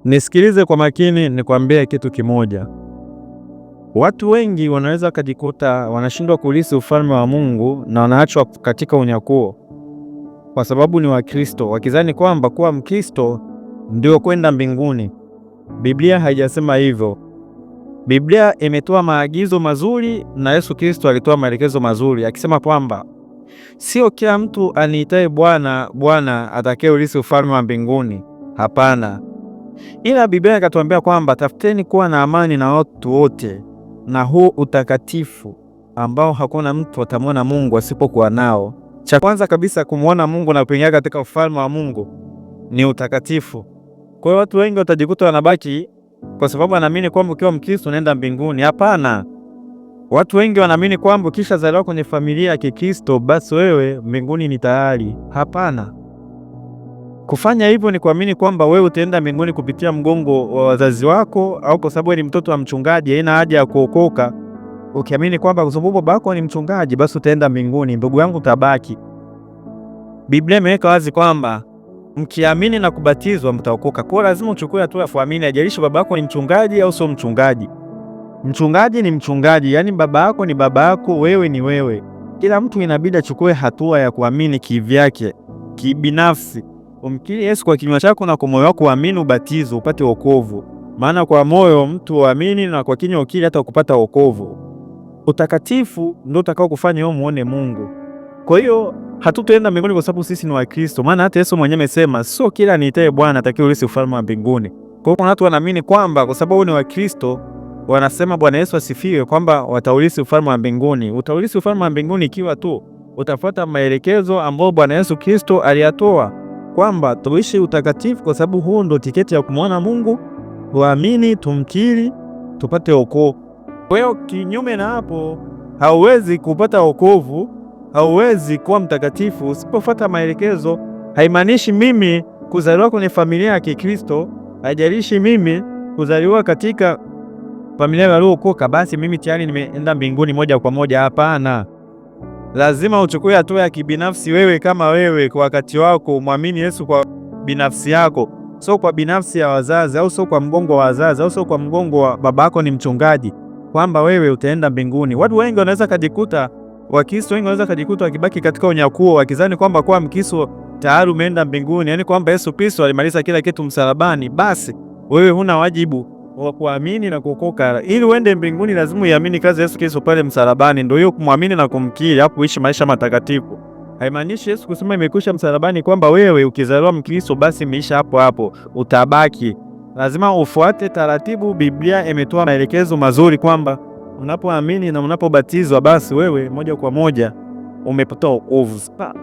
Nisikilize kwa makini, nikwambie kitu kimoja. Watu wengi wanaweza wakajikuta wanashindwa kulisi ufalme wa Mungu na wanaachwa katika unyakuo kwa sababu ni Wakristo, wakizani kwamba kuwa Mkristo ndio kwenda mbinguni. Biblia haijasema hivyo. Biblia imetoa maagizo mazuri na Yesu Kristo alitoa maelekezo mazuri akisema kwamba sio kila mtu aniitaye Bwana, Bwana atakayeurithi ufalme wa mbinguni. Hapana. Ila Biblia ikatuambia kwamba tafuteni kuwa na amani na watu wote na huu utakatifu ambao hakuna mtu atamwona Mungu asipokuwa nao. Cha kwanza kabisa kumwona Mungu na kuingia katika ufalme wa Mungu ni utakatifu. Kwa hiyo watu wengi watajikuta wanabaki kwa sababu wanaamini kwamba ukiwa Mkristo unaenda mbinguni. Hapana. Watu wengi wanaamini kwamba ukishazaliwa kwenye familia ya Kikristo basi wewe mbinguni ni tayari. Hapana. Kufanya hivyo ni kuamini kwamba wewe utaenda mbinguni kupitia mgongo wa wazazi wako, au kwa sababu ni mtoto wa mchungaji, haina haja ya kuokoka. Ukiamini kwamba kwa sababu babako ni mchungaji basi utaenda mbinguni, ndugu yangu, utabaki. Biblia imeweka wazi kwamba mkiamini na kubatizwa mtaokoka. Kwa lazima uchukue hatua ya kuamini, haijalishi babako ni mchungaji au sio mchungaji. Mchungaji ni mchungaji, yani baba yako ni baba yako, wewe ni wewe. Kila mtu inabidi achukue hatua ya kuamini kivyake, kibinafsi. Umkiri Yesu kwa kinywa chako na kwa moyo wako uamini, ubatizo upate wokovu. Maana kwa moyo mtu uamini na kwa kinywa ukiri hata kupata wokovu. Utakatifu ndio utakao kufanya wewe muone Mungu. Kwa hiyo hatutaenda mbinguni kwa sababu sisi ni Wakristo, maana hata Yesu mwenyewe amesema sio kila niitaye Bwana atakayeurithi ufalme wa mbinguni. Kwa hiyo kuna watu wanaamini kwamba kwa sababu ni Wakristo wanasema Bwana Yesu asifiwe, kwamba wataurithi ufalme wa mbinguni. Utaurithi ufalme wa mbinguni ikiwa tu utafuata maelekezo ambayo Bwana Yesu Kristo aliyatoa kwamba tuishi utakatifu, kwa sababu huu ndo tiketi ya kumwona Mungu, tuamini, tumkiri, tupate wokovu. Kwa hiyo kinyume na hapo, hauwezi kupata wokovu, hauwezi kuwa mtakatifu usipofuata maelekezo. Haimaanishi mimi kuzaliwa kwenye familia ya Kikristo, haijalishi mimi kuzaliwa katika familia waliookoka, basi mimi tayari nimeenda mbinguni moja kwa moja. Hapana. Lazima uchukue hatua ya kibinafsi wewe kama wewe kwa wakati wako, umwamini Yesu kwa binafsi yako, sio kwa binafsi ya wazazi, au sio kwa mgongo wa wazazi, au sio kwa mgongo wa babako ni mchungaji, kwamba wewe utaenda mbinguni. Watu wengi wanaweza kajikuta, Wakristo wengi wanaweza kajikuta wakibaki katika unyakuo, wakizani kwamba kwa Mkristo tayari umeenda mbinguni, yani kwamba Yesu Kristo alimaliza kila kitu msalabani, basi wewe huna wajibu wa kuamini na kuokoka. Ili uende mbinguni lazima uiamini kazi ya Yesu Kristo pale msalabani, ndio hiyo kumwamini na kumkiri, hapo uishi maisha matakatifu. Haimaanishi Yesu kusema imekwisha msalabani kwamba wewe ukizaliwa Mkristo basi imeisha hapo hapo, utabaki. Lazima ufuate taratibu. Biblia imetoa maelekezo mazuri kwamba unapoamini na unapobatizwa basi wewe moja kwa moja umepata wokovu.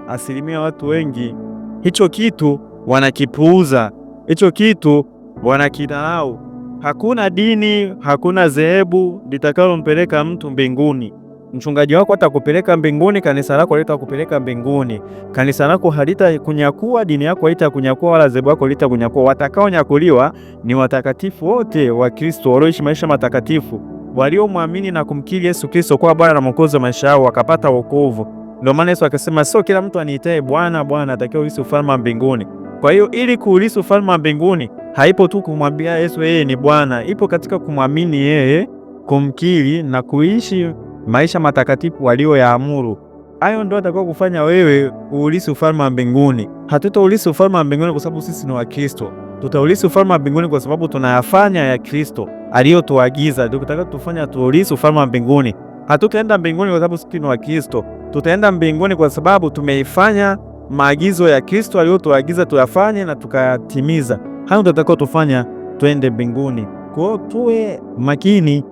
Asilimia watu wengi hicho kitu wanakipuuza, hicho kitu wanakidharau. Hakuna dini, hakuna dhehebu litakalompeleka mtu mbinguni. Mchungaji wako atakupeleka mbinguni, kanisa lako litakupeleka mbinguni. Kanisa lako halitakunyakua, dini yako haitakunyakua, wala dhehebu lako halitakunyakua. Watakaonyakuliwa ni watakatifu wote wa Kristo walioishi maisha matakatifu, waliomwamini na kumkiri Yesu Kristo kuwa Bwana na Mwokozi wa maisha yao, wakapata wokovu. Ndio maana Yesu akasema, sio kila mtu aniitaye Bwana, Bwana atakayeurithi ufalme wa mbinguni. Kwa hiyo ili kuurithi ufalme wa mbinguni haipo tu kumwambia Yesu yeye ni Bwana, ipo katika kumwamini yeye, kumkiri na kuishi maisha matakatifu aliyoyaamuru. Hayo ndio atakao kufanya wewe uulisi ufalme wa mbinguni. Hatutaulisi ufalme wa mbinguni kwa sababu sisi ni Wakristo. Tutaulisi ufalme wa mbinguni kwa sababu tunayafanya ya Kristo aliyotuagiza. Ndio tutakao tufanya tuulisi ufalme wa mbinguni. Hatutaenda mbinguni kwa sababu sisi ni Wakristo. Tutaenda mbinguni kwa sababu tumeifanya maagizo ya Kristo aliyotuagiza tuyafanye na tukayatimiza. Hayo ndio tutakao tufanya twende mbinguni. Kwa hiyo tuwe makini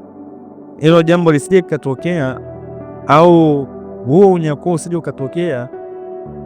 hilo jambo lisije likatokea, au huo unyakuo usije ukatokea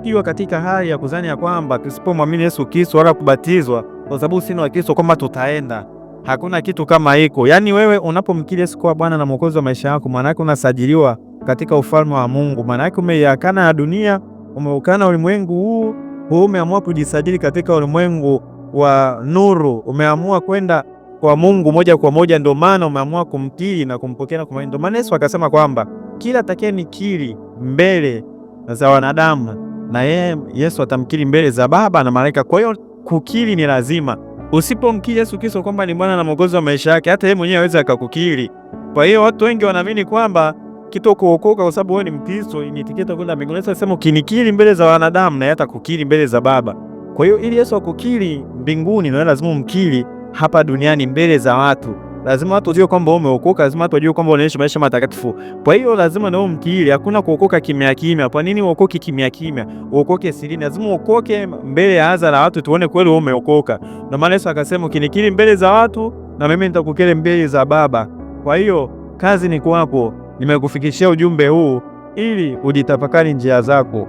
kiwa katika hali ya kuzani ya kwamba tusipomwamini Yesu Kristo wala kubatizwa kwa sababu sisi ni Wakristo kwamba tutaenda. Hakuna kitu kama hiko. Yaani wewe unapomkiri Yesu kuwa Bwana na Mwokozi wa maisha yako, maana yake unasajiliwa katika ufalme wa Mungu. Maana yake umeiakana na dunia, umeukana ulimwengu huu, huu umeamua kujisajili katika ulimwengu wa nuru, umeamua kwenda kwa Mungu moja kwa moja, ndio maana umeamua kumtii na kumpokea na kumwamini. Ndio maana Yesu akasema kwamba kila atakayenikiri mbele za wanadamu na yeye Yesu atamkiri mbele za Baba na malaika. Kwa hiyo kukiri ni lazima. Usipomkiri Yesu Kristo kwamba ni Bwana na Mwokozi wa maisha yake, hata yeye mwenyewe hawezi akakukiri. Kwa hiyo watu wengi wanaamini kwamba kitu kuokoka kwa sababu wewe ni Mkristo ni tiketi kwenda mbinguni. Sasa sema ukinikiri mbele za wanadamu na hata kukiri mbele za Baba. Kwa hiyo ili Yesu akukiri mbinguni, na lazima umkiri hapa duniani mbele za watu. Lazima watu wajue kwamba umeokoka, lazima watu wajue kwamba unaishi maisha matakatifu. Kwa hiyo lazima na umkiri. Hakuna kuokoka kimya kimya. Kwa nini uokoke kimya kimya? Uokoke sirini. Lazima uokoke mbele ya hadhara watu tuone kweli wewe umeokoka. Ndio maana Yesu akasema ukinikiri mbele za watu na mimi nitakukiri mbele za Baba. Kwa hiyo kazi ni kwako. Nimekufikishia ujumbe huu ili ujitafakari njia zako.